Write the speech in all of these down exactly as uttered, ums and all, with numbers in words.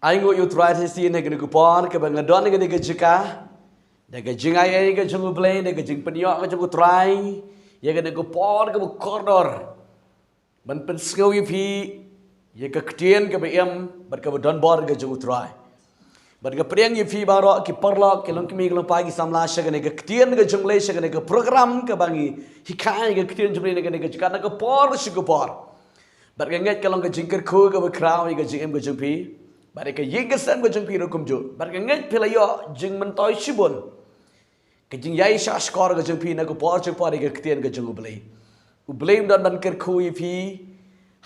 Ai nguh ïa u Trai shisien ha kane ka por kaba nga don ha kane ka jaka da ka jingai ei ka jong U Blei, da ka jingpynïoh ka jong u Trai ïa kane ka por kaba kordor ban pynsngew ïa phi ïa ka ktien kaba im bad kaba don bor ka jong u Trai. Bad nga pdiang ïa phi baroh ki paralok, ki longkmie ki longpa, ki samla sha kane ka ktien ka jong U Blei, sha kane ka program kaba ngi hikai ka ktien jong U Blei na kane ka jaka na ka por sha ka por. Bad nga ngeit ka long ka jingkyrkhu kaba khraw ïa ka jingim ka jong phi bad ïa ka ïing ka sem ka jong phi ruh kumjuh. Bad nga ngeit phi la ïoh jingmyntoi shibun ka jingïaishah shkor ka jong phi na ka por sha ka por ïa ka ktien ka jong U Blei. U Blei un don ban kyrkhu ïa phi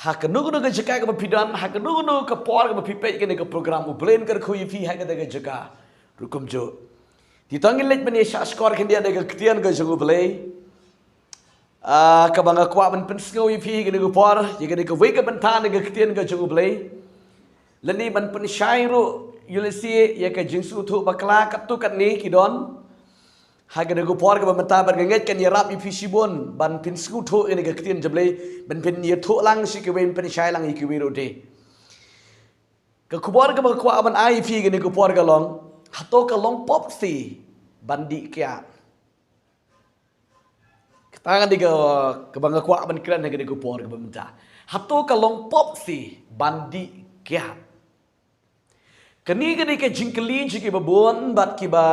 ha kano kano ka jaka kaba phi don, ha kano kano ka por kaba phi peit kane ka program. U Blei un kyrkhu ïa phi ha kata ka jaka ruh kumjuh. Te to ngin leit ban ïashah shkor khyndiat da ka ktien ka jong U Blei. Ah, kaba nga kwah ban pynsngew ïa phi kane ka por, ïa kane kawei ka bynta na ka ktien ka jong U Blei. Lane ban pynshai ruh ïa lade ïa ka jingsngewthuh bakla katto katne ki don ha kane ka por kaba mynta, bad nga ngeit kan ïarap ïa phi shibun ban pynsngewthuh ïa kane ka ktien jong U Blei, ban pynïathuh lang sha kiwei, ban pynshai lang ïa kiwei ruh de. Ka khubor kaba nga kwah ban ai ïa phi kane ka por ka long, hato ka long pop shi ban dih kiad? Kata ka dei ka, kaba nga kwah ban kren ha kane ka por kaba mynta. Hato ka long pop shi ban dih kiad? Kane ka dei ka jingkylli jong kiba bun bad kiba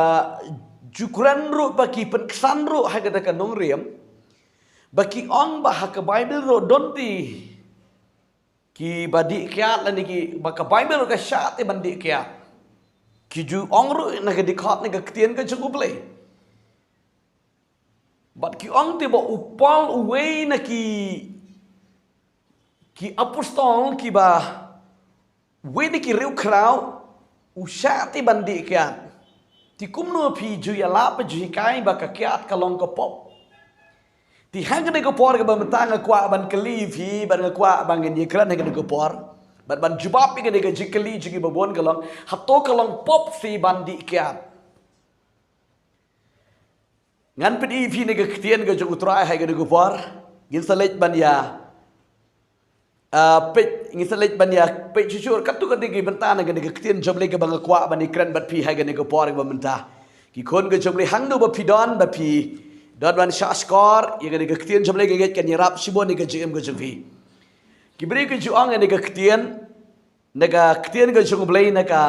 ju kren ruh bad ki pynksan ruh ha kata ka nongrim. Ba ki ong ba ha ka Baibl ruh don te kiba dih kiad lane kiba ka Baibl ruh ka shah te ban dih kiad. Ki ju ong ruh na ka dkhot na ka ktien ka jong U Blei. Bad ki ong te ba u Paul uwei na ki, ki apostol kiba, uwei na ki riewkhraw, u shah te ban dih kiad. Te kumno phi ju ïalap ju hikai ba ka kiad ka long ka pop? Te ha kane ka por kaba mynta nga kwah ban kylli phi, bad nga kwah ba ngin ïakren ha kane ka por, bad ban jubab ïa kane ka jingkylli jong kiba bun ka long, hato ka long pop shi ban dih kiad? Ngan pyni ïa phi na ka ktien ka jong U Trai ha kane ka por. Ngin sa leit ban ïa, ah, peit, ngin sa leit ban ïa peit shuh shuh katto katne ki bynta na kane ka ktien jong U Blei kaba nga kwah ban ïakren bad phi ha kane ka por kaba mynta. Ki khun ka jong U Blei, hangno ba phi don, ba phi don ban shah shkor ïa kane ka ktien jong U Blei, nga ngeit kan ïarap shibun ïa ka jingim ka jong phi. Ki briew ki ju ong ïa kane ka ktien, na ka ktien ka jong U Blei na ka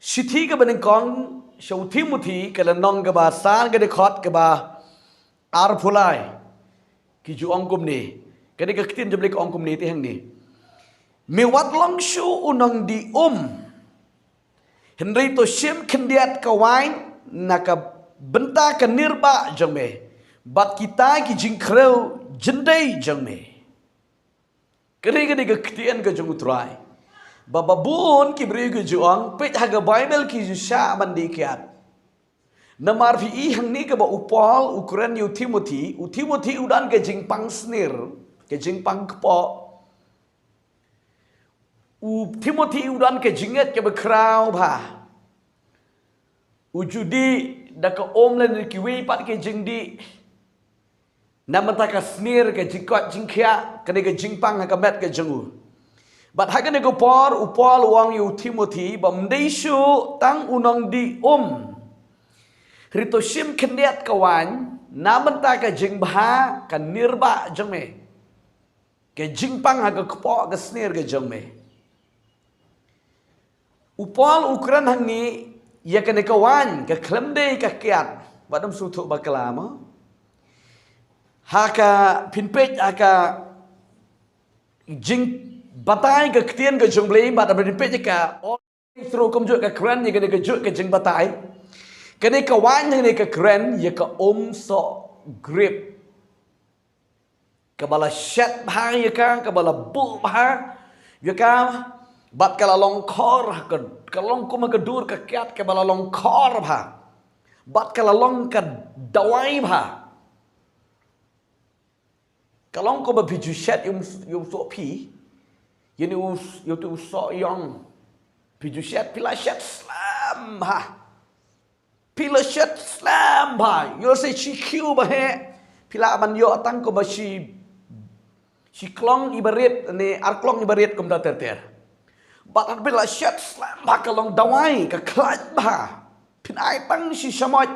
shithi kaba nyngkong sha u Timothi, ka lynnong kaba san, ka dkhot kaba arphew lai. Ki ju ong kumne. Kane ka ktien jong U Blei ka ong kumne te hangne: Me wat long shuh u nongdih um, hynrei to shim khyndiat ka waiñ na ka bynta ka nirbah jong me bad kita ki jingkhrew jyndei jong me. Kane ka dei ka ktien ka jong U Trai. Ba, ba bun ki briew ki ju ong, peit ha ka Baibl ki ju shah ban dih kiad. Namar phi i hangne kaba u Paul u kren ïa u Timothi, u Timothi u don ka jingpang snier, ka jingpang kpoh. U Timothi u don ka jingngeit kaba khraw bha. U ju dih da ka um lane kiwei pat ki jingdih. Na bynta ka snier, ka jingkoit jingkhiah, kane ka jingpang ha ka met ka jong u. Bad ha kane ka por, u Paul u ong ïa u Timothi ba ym dei shuh tang u nongdih um, hynrei to shim khyndiat ka waiñ na bynta ka jingbha, ka nirbah jong me. Ka jingpang ha ka kpoh, ka snier ka jong me. U Paul u kren hangne ïa kane ka waiñ, ka khlem dei ka kiad. Wat ym sngewthuh bakla mo. Ha ka, phin peit ha ka jingbatai ka ktien ka jong U Blei, bad phin peit ha ka, shuh kumjuh ka kren ïa kane kajuh ka jingbatai. Kane ka waiñ hangne ka kren ïa ka um soh grep. Kaba la shet bha ïa ka, kaba la buh bha ïa ka, bad ka la long khor, ka, ka long kum ka dur ka kiad kaba la long khor bha. Bad ka la long ka dawai bha. Ka long kumba phi ju shet ïa u, ïa u soh phi. Ïa u, ïa u soh ïong. Phi ju shet, phi la shet slem bha. Phi la shet slem bha, ïoh sa shi khiew bha heh. Phi lah ban ïoh tang kumba shi, shi klong iba rit, ne ar klong iba rit kumta ter ter. Bad haba phi la shet slem bha ka long dawai, ka khlaiñ bha. Phin ai tang shi shamoit.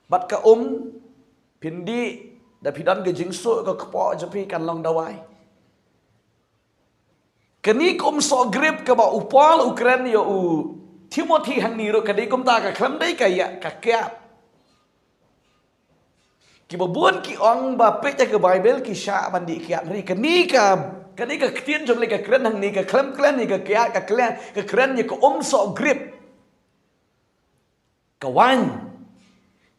Bad ka um, phin dih, da phi don ka jingsuh ka kpoh jong phi kan long dawai. Kane ka um soh grip kaba u Paul u kren ïa u Timothy hangne ruh ka dei kumta, ka khlem dei ka ïa ka kiad. Kiba bun ki ong ba peit ïa ka Bible ki shah ban dih kiad. Hynrei kane ka, kane ka ktien jong U Blei ka kren hangne ka khlem kren ïa ka kiad, ka kren, ka kren ïa ka um soh grip. Ka waiñ.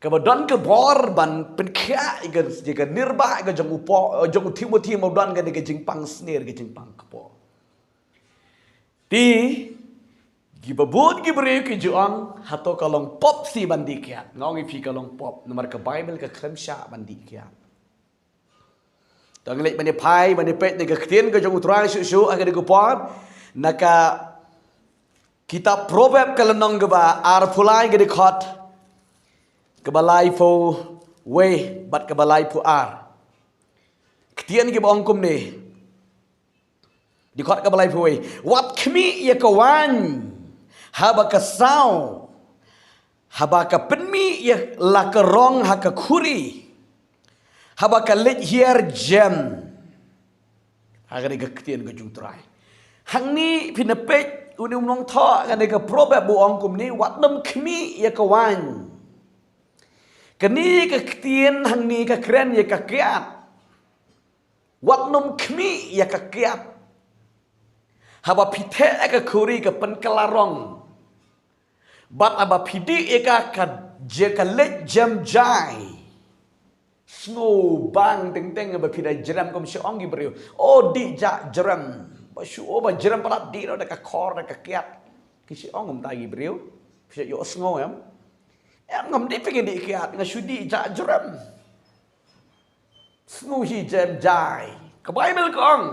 Kaba don ka bor ban pynkhiah ïa ka, ïa ka nirbah ka jong u Paul, jong u Timothy, ba u don kane ka jingpang snier, ka jingpang kpoh. Te kiba bun ki briew ki ju ong, hato ka long pop shi ban dih kiad? Nga ong ïa phi ka long pop, namar ka Bible ka khlem shah ban dih kiad. To ngin leit ban ïa phai, ban ïa peit na ka ktien ka jong u Trai shuh shuh ha kane ka por. Na ka kitab Proverb ka lynnong kaba arphew lai, ka dkhot kaba laiphew wei bad kaba laiphew ar. Ktien kiba ong kumne. Dkhot kaba laiphew wei. Wat khmih ïa ka waiñ haba ka saw, haba ka pynmih ïa la ka rong ha ka khuri, haba ka leit hiar jem. Ha kane ka ktien ka jong u Trai. Hangne phin da peit une u nongthoh kane ka Proverb u ong kumne, wat nym khmih ïa ka waiñ. Kane ka ktien hangne ka kren ïa ka kiad. Wat nym khmih ïa ka kiad. Haba phi theh ïa ka khuri ka pynkylla rong. Bad haba phi dih ïa ka, ka je, ka leit jem jai. Sngew bang teng teng haba phi da jrem, kum shu ong ki briew, o dih jah jrem. Ba shu, o ba jrem palat, dih noh da ka khor da ka kiad. Ki shu ong kumta ki briew. Phi ïohsngew em? Em, ngam dei phi, nga dih kiad, nga shu dih jah jrem. Sngew hi jem jai. Ka Bible ka ong,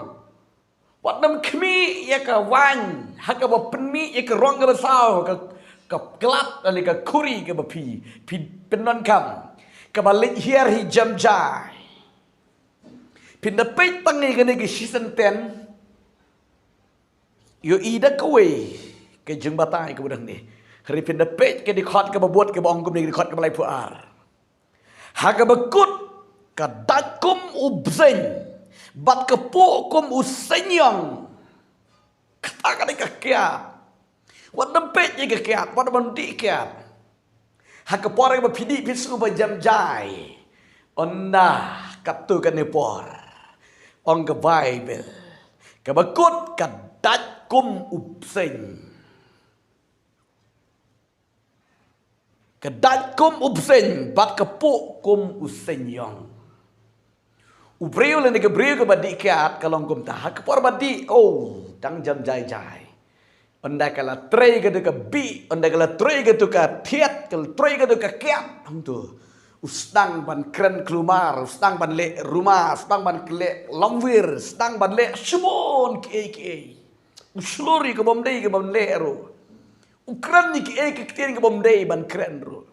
wat nym khmih ïa ka waiñ ha kaba pynmih ïa ka rong kaba saw, ka, ka klat, lane ka khuri kaba phi, phi pyndonkam, kaba leit hiar hi jem jai. Phin da peit tang ïa kane ka shisien ten, ïohi da kawei ka jingbatai kaba dang ne. Hynrei phin da peit ka dkhot kaba bud kaba ong kumne, ka dkhot kaba laiphew ar. Ha kaba kut ka dait kum u bseiñ, bad ka puh kum u seiñ ïong. Kata ka dei ka kiad. Wat nym peit ïa ka kiad, wat nym dih kiad. Ha ka por kaba phi dih phi sngew ba jem jai. Ynda katto katne por, ong ka Bible, kaba kut ka dait kum u bseiñ. Ka dait kum u bseiñ, bad ka puh kum u seiñ ïong. U briew lane ka briew kaba dih kiad ka long kumta. Ha ka por ba dih, o, dang jem jai jai. Ynda ka la trei katu ka bih, ynda ka la trei katu ka thied, ka la trei katu ka kiad, hangtu u sdang ban kren kulmar, u sdang ban leh rumah, u sdang ban leh lamwir, u sdang ban leh shibun kiei kiei. U shlur ïa ka bym dei ka ban leh ruh. U kren ïa kiei ka ktien ka bym dei ban kren ruh.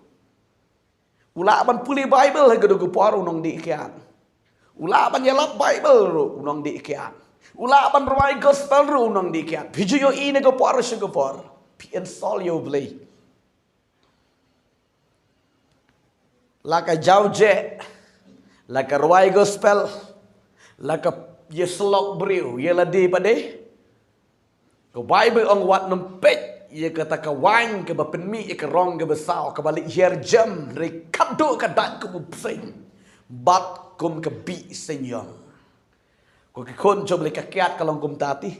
U lah ban pule Bible ha katu ka por, u nongdih kiad. U lah ban ïalap Bible ruh, u nongdih kiad. U lah ban rwai gospel ruh, u nongdih kiad. Phi ju ïohi na ka por sha ka por, phi install ïa U Blei. La ka jaw jeh, la ka rwai gospel, la ka ïasyllok briew, ïa lade pat de. Ka Bible ong wat nym peit ïa kata ka waiñ kaba pynmih ïa ka rong kaba saw, kaba leit hiar jem, hynrei khadduh ka dait kum u bseiñ, bad kum ka bih seiñ ïong. Ko ki khun jong U Blei, ka kiad ka long kumta te.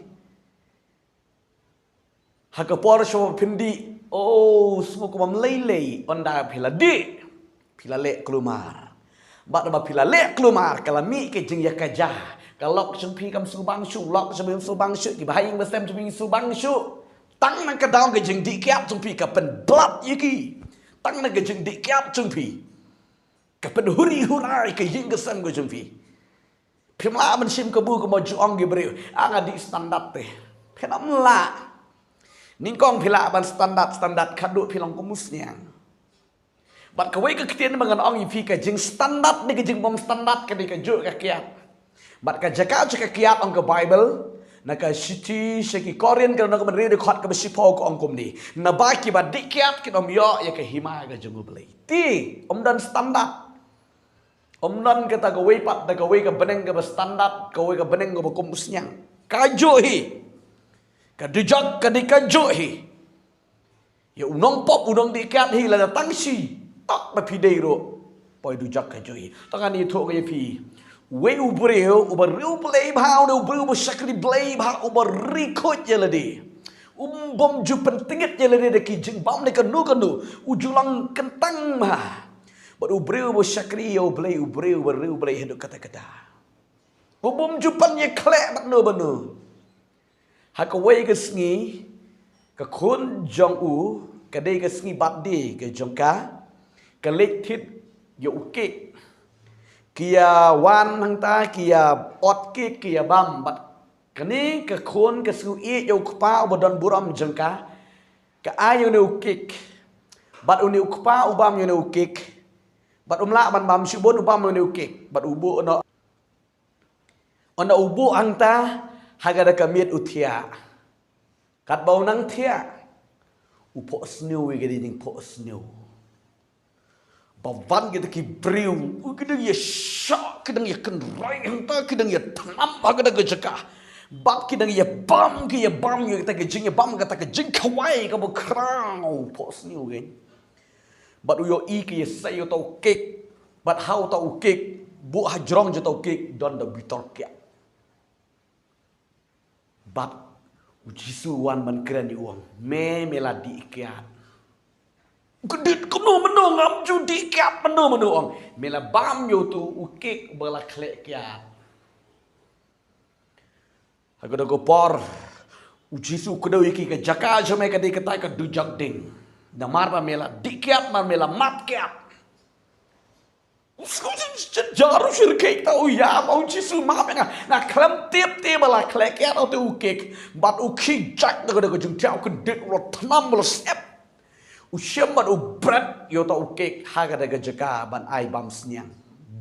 Ha ka por shuwa phin dih, o, sngew kumba ym lei lei, ynda phi la dih, phi la leh kulmar. Bad haba phi la leh kulmar, ka la mih ka jingïakajia. Ka lok jong phi kam sngewbang shuh, lok jong phi kam sngewbang shuh, ki bahaïing basem jong phi kam sngewbang shuh. Tang na ka daw ka jingdih kiad jong phi ka pynblad ïa ki. Tang na ka jingdih kiad jong phi ka pynhuri hura ïa ka ïing ka sem ka jong phi. Phim lah ban shim kabu kumba ju ong ki briew, ah, nga dih standard te. Phin ym lah. Nyngkong phi lah ban standard, standard khadduh phi long kum u sniang. Bad kawei ka ktien ba ngan ong ïa phi, ka jingstandard ne ka jingbym standard ka dei kajuh ka kiad. Bad ka jaka jong ka kiad, ong ka Bible, Na ka shithi sha ki Korinth ka lynnong kaba hynriew dkhot kaba shiphew ka ong kumne. Naba kiba dih kiad kin ym ïoh ïa ka hima ka jong U Blei. Te, ym don standard. Ym don kata kawei pat da kawei ka bneng kaba standard, kawei ka bneng kaba kum u sniang. Kajuh hi. Ka dujok ka dei kajuh hi. Ïa u nongpop u nongdih kiad hi lada tang shi tok ba phi dei ruh. Poi dujok kajuh hi. Tang ngan ïathuh ka ïa phi. Wei u briew uba riewblei bha, u briew uba shakri Blei bha, uba ri khuid ïa lade. Um bym ju pyntngit ïa lade da ki jingbam ne kano kano. U ju long kyntang bha. Bad u briew uba shakri ïa U Blei, u briew uba riewblei haduh katta katta. U bym ju pan ïa khleh bad no bad no. Ha kawei ka sngi, ka khun jong u, ka dei ka sngi birthday ka jong ka, ka leit thied ïa u kek. Ki ïa wan hangta, ki ïa ot kek, ki ïa bam, bad kane ka khun ka sngew ïeit ïa u kpa uba don burom jong ka, ka ai ïa une u kek. Bad une u kpa u bam ïa une u kek. Bad um lah ban bam shibun, u bam ïa une u kek. Bad u buh noh Ynda u buh hangta, ha kata ka miet u thiah. Katba u nang thiah, u phohsniew ïa ka dei jingphohsniew. Ba wan kita ki briew, ki dang ïa shah, ki dang ïa kynroi hangta, ki dang ïa thnam ha kata ka jaka. Bad ki dang ïa bam, ki ïa bam ïa kata ka jingïabam, kata ka jingkhawai kaba khraw, phohsniew kein. Bad u ïohi ka ïasei ïa uta u kek. Bad ha uta u kek, buh ha jrong jong uta u kek, don da bitor kiad. Bad u Jisu u wan ban kren ïa u, u ong, me, me la dih kiad. Ka dei kumno, mano, ngam ju dih kiad, mano, mano, u ong. Me la bam ïa uta u kek ba la khleh kiad. Ha kata ka por, u Jisu u kdew ïa ki, ka jaka jong me ka dei kata ka dujok ding. Namar ba me la dih kiad, namar me la mad kiad. U Jisu u shyrkhei, ta u ïa ba u Jisu, map ïa nga, nga khlem tip te ba la khleh kiad uta u kek. Bad u khie jait na kata ka jingthiah, u kyndit, u la thnam, u la sep. U shim bad u bret ïa uta u kek ha kata ka jaka ban ai bam sniang.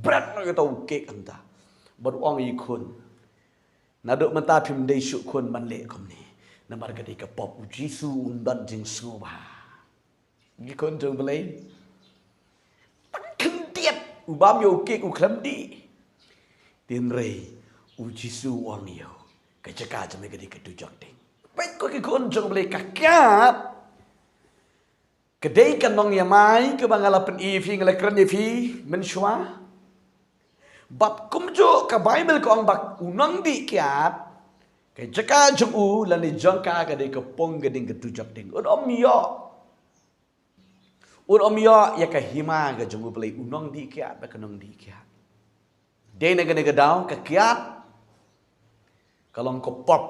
Bret noh ïa uta u kek hangta. Bad u ong ïa i khun, naduh mynta phim dei shuh khun ban leh kumne. Namar ka dei ka pop. U Jisu un don jingsngewbha. Ki khun jong U Blei. Tang khyndiat u bam ïa u kek, u khlem dih. Hynrei u Jisu u ong ïa u, ka jaka jong me ka dei ka dujok ding. Peit ko ki khun jong U Blei, ka kiad ka dei ka nongïamai kaba nga la pyni ïa phi, nga la kren ïa phi mynshuwa. Bad kumjuh ka Baibl ka ong ba u nongdih kiad, ka jaka jong u lane jong ka ka dei ka pung, ka dei ka dujok ding. Un ym ïoh. Un ym ïoh ïa ka hima ka jong U Blei, u nongdih kiad bad ka nongdih kiad. Dei na kane ka daw, ka kiad ka long ka pop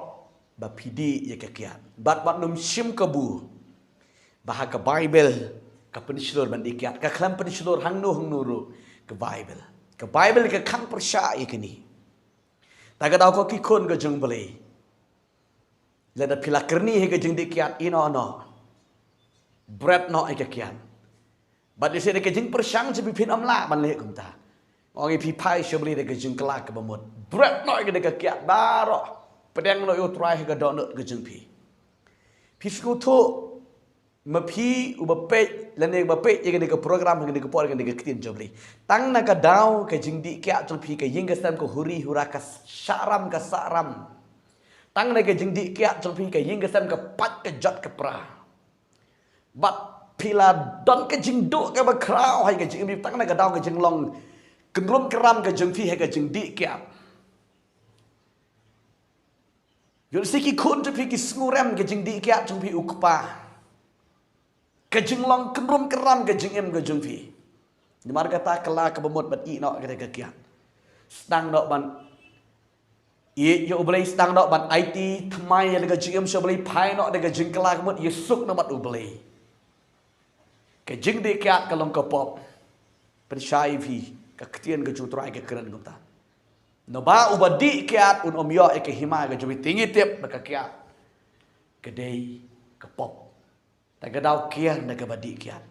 ba phi dih ïa ka kiad. Bad wat nym shim kabu ba ha ka Baibl ka pynshlur ban dih kiad. Ka khlem pynshlur hangno hangno ruh ka Baibl. Ka Baibl ka khang pyrshah ïa kane. Ta ka daw ko ki khun ka jong U Blei, lada phi la kyrni ha ka jingdih kiad, ïehnoh noh. Bret noh ïa ka kiad. Bad lehse da ka jingpyrshang jong phi phin ym lah ban leh kumta. Ong ïa phi, phai sha U Blei da ka jingkylla kaba mut. Bret noh ïa ka kiad baroh. Pdiang noh ïa U Trai ha ka dohnud ka jong phi. Phi sngewthuh, ma phi uba peit lane ba peit ïa kane ka program, ïa kane ka por, ïa kane ka ktien jong U Blei. Tang na ka daw ka jingdih kiad jong phi, ka ïing ka sem ka huri hura, ka shah ram ka sah ram. Tang na ka jingdih kiad jong phi, ka ïing ka sem ka pait ka jot ka pra. Bad phi la don ka jingduh kaba khraw ha ka jingim, tang na ka daw ka jinglong kynrum kynram ka jong phi ha ka jingdih kiad. Ïoh lehse ki khun jong phi ki sngew rem ka jingdih kiad jong phi, u kpa. Ka jinglong kynrum kynram ka jingim ka jong phi. Namar kata kylla kaba mut bad ïehnoh ïa ka kiad. Sdang noh ban ïeit ïa U Blei, sdang noh ban aiti thymmai ïa la ka jingim sha U Blei, phai noh da ka jingkylla kaba mut, ïasuk noh bad U Blei. Ka jingdih kiad ka long ka pop. Pynshai ïa phi, ka ktien ka jong U Trai ka kren kumta. Naba uba dih kiad un ym ïoh ïa ka hima ka jong U Blei, te ngi tip ba ka kiad ka dei ka pop. Ta ka daw kiar na kaba dih kiad.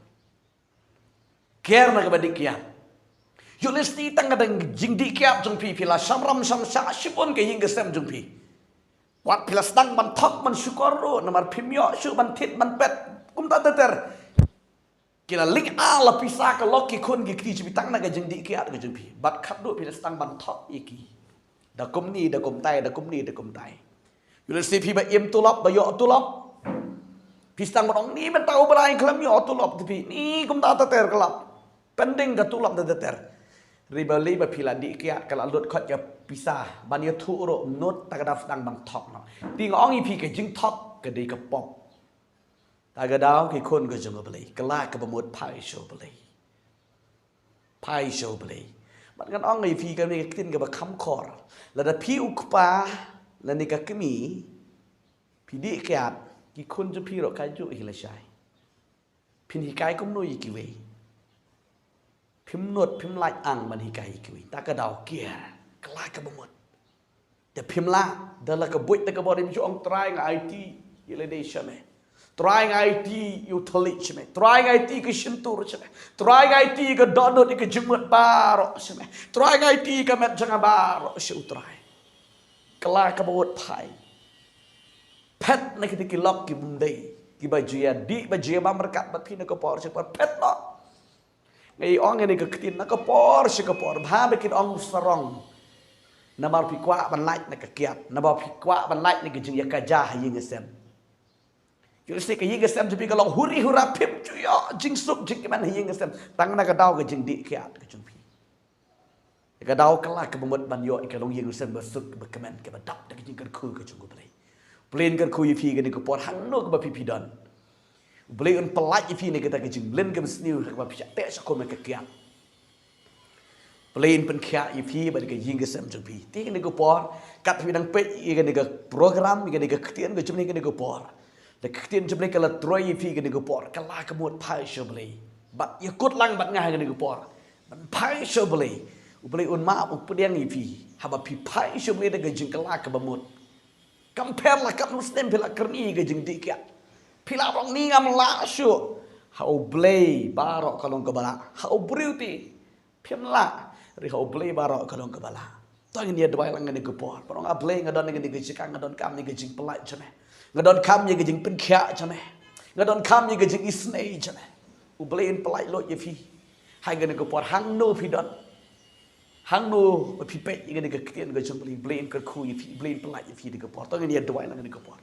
Kiar na kaba dih kiad. Ïoh lehse tang ka dang jingdih kiad jong phi, phi la sham ram sham shah shibun ka ïing ka sem jong phi. Wat phi la sdang ban thok ban shukor ruh, namar phim ïoh shuh ban thied ban peit. Kumta ter ter. Ki la lyngngoh la pisa ka lok ki khun ki kti jong phi tang na ka jingdih kiad ka jong phi. Bad khatduh phi la sdang ban thok ïa ki. Da kumne, da kumtai, da kumne, da kumtai. Ïoh lehse phi ba im tulop, ba ïoh tulop. Phi sdang ban ong ni mynta U Blei khlem ïoh tulop te phi. Ni kumta ter ter ka lap. Pending ka tulop ter ter. Riba lei ba phi la dih kiad ka la lut khot ka pisa. Ban ïathuh ruh nud ta ka daw sdang ban thok noh. Te nga ong ïa phi ka jingthok ka dei ka pop. Ta ka daw ki khun ka jong U Blei. Ka la ka bamut phai sha U Blei. Phai sha U Blei. Bad ngan ong ïa phi kane ka ktien kaba kham khor. Lada phi u kpa, lane ka kmie, phi dih kiad, ki khun jong phi ruh kajuh hi lashai. Phin hikai kumno ïa kiwei. Phim nud, phim lait ang ban hikai ïa kiwei. Ta ka daw kiar, ka la ka bamut. Da phim lah, da la ka buit da ka bor im ju ong Trai nga aiti ïa lade sha me. Trai nga aiti ïa u thylliej sha me. Trai nga aiti ka shyntur sha me. Trai nga aiti ka dohnud ïa ka jingmut baroh sha me. Trai nga aiti ka met jong nga baroh sha u Trai. Ka la ka bamut phai. Phet na kita ki lok ki bym dei. Kiba ju ïa dih, ba ju ïa bam ryngkat bad phi na ka por sha ka por. Phet noh. Nga ong ïa kane ka ktien na ka por sha ka por. Bha ba kin ong sarong. Namar phi kwah ban lait na ka kiad. Namar phi kwah ban lait na ka jingïakajia ha ïing ha sem. Ïoh lehse ka ïing ka sem jong phi ka long huri hura, phim ju ïoh jingsuk jingkmen ha ïing ha sem. Tang na ka daw ka jingdih kiad ka jong phi. Ka daw ka la ka bamut ban ïoh ïa ka longïing sem ba suk ba kmen kaba dap da ka jingkyrkhu ka jong U Blei. U Blei un kyrkhu ïa phi kane ka por hangno kaba phi phi don. U Blei un pynlait ïa phi na kata ka jingmlien kaba sniew kaba phi shah teh shah khum ha ka kiad. U Blei un pynkhiah ïa phi bad ka ïing ka sem jong phi. Te kane ka por, kat phi dang peit ïa kane ka program, ïa kane ka ktien ka jong U Blei kane ka por. Da ka ktien jong U Blei ka la trei ïa phi kane ka por, ka la ka mut phai sha U Blei. Bad ïa kut lang bad nga ha kane ka por. Ban phai sha U Blei. U Blei un map u pdiang ïa phi. Haba phi phai sha U Blei da ka jingkylla kaba mut. Kam pher la katno snem phi la kyrni ka jingdih kiad. Phi la ong ni ngam lah shuh. Ha U Blei baroh ka long kaba lah. Ha u briew te phim lah. Hynrei ha U Blei baroh ka long kaba lah. To ngin ïa duwai lang kane ka por. Ba ong, A Blei, nga don kane ka jaka, nga donkam ïa ka jingpynlait jong me. Nga donkam ïa ka jingpynkhiah jong me. Nga donkam ïa ka jingisynei jong me. U Blei un pynlait lut ïa phi. Ha kane ka por hangno phi don. Hangno ba phi peit ïa kane ka ktien ka jong U Blei, U Blei un kyrkhu ïa phi, U Blei un pynlait ïa phi ha kane ka por. To ngin ïa duwai lang kane ka por.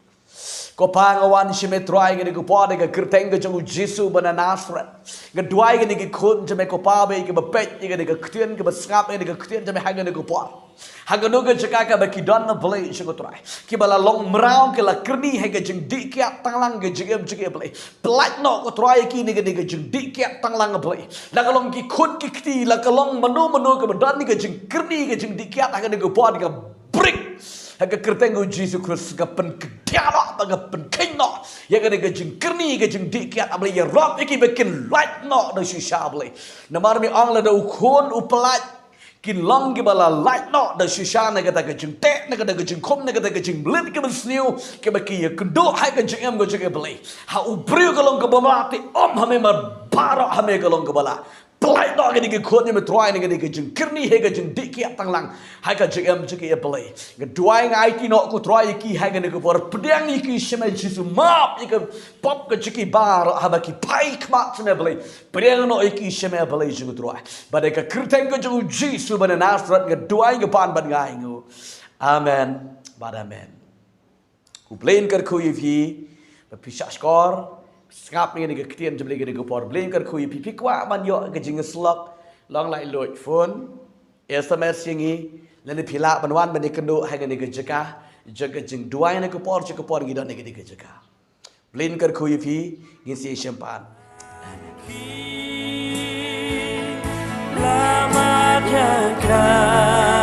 Ko Pa, nga wan sha me Trai ha kane ka por da ka kyrteng ka jong U Jisu ba na Nasareth. Nga duwai ïa kine ki khun jong me ko Pa, ba ïa kiba peit ïa kane ka ktien, kiba sngap ïa kane ka ktien jong me ha kane ka por. Ha kano ka jaka kaba ki don, A Blei jong nga Trai, kiba la long mraw, ki la kyrni ha ka jingdih kiad tang lang, ka jingim jong ki, A Blei. Pynlait noh ko Trai ïa ki na kane ka jingdih kiad tang lang, A Blei. La ka long ki khun ki kti, la ka long mano mano kaba don ka jingkyrni, ka jingdih kiad ha kane ka por, ka break ha ka kyrteng U Jisu Khrist, ka pynkyndiah noh, ba ka pynkheiñ noh ïa kane ka jingkyrni, ka jingdih kiad, A Blei, ïarap ïa ki ba kin lait noh da shisha, A Blei. Namar me ong lada u khun u pynlait, kin long kiba la lait noh da shisha na kata ka jingteh, na kata ka jingkhum, na kata ka jingmlien kaba sniew, kaba ki ïakynduh ha ka jingim ka jong ki, A Blei. Ha u briew ka long kaba bha, te ym ha me, namar baroh ha me ka long kaba lah. Pynlait noh kine ki khun jong me Trai na kane ka jingkyrni, ha ka jingdih kiad tang lang ha ka jingim jong ki, A Blei. Nga duwai, nga aiti noh ko Trai ïa ki ha kane ka por, pdiang ïa ki sha me Jisu, map ïa ka pop ka jong ki baroh haba ki phai khmat sha me, A Blei. Pdiang noh ïa ki sha me, A Blei jong nga Trai. Bad ha ka kyrteng ka jong U Jisu ba na Nasareth nga duwai, nga pan bad nga ainguh. Amen bad amen. U Blei un kyrkhu ïa phi ba phi shah shkor sngap ïa kane ka ktien jong U Blei ha kane ka por. U Blei un kyrkhu ïa phi, phi kwah ban ïoh ka jingïasyllok, long, la ïoh phone, S M S ïa ngi, lane phi lah ban wan ban ïakynduh ha kane ka jaka jong ka jingduwai ha kane ka por, jong ka por ngi don ha kane ka jaka. U Blei un kyrkhu ïa phi, ngin sa ïashem pat. Amen. Lama jaka.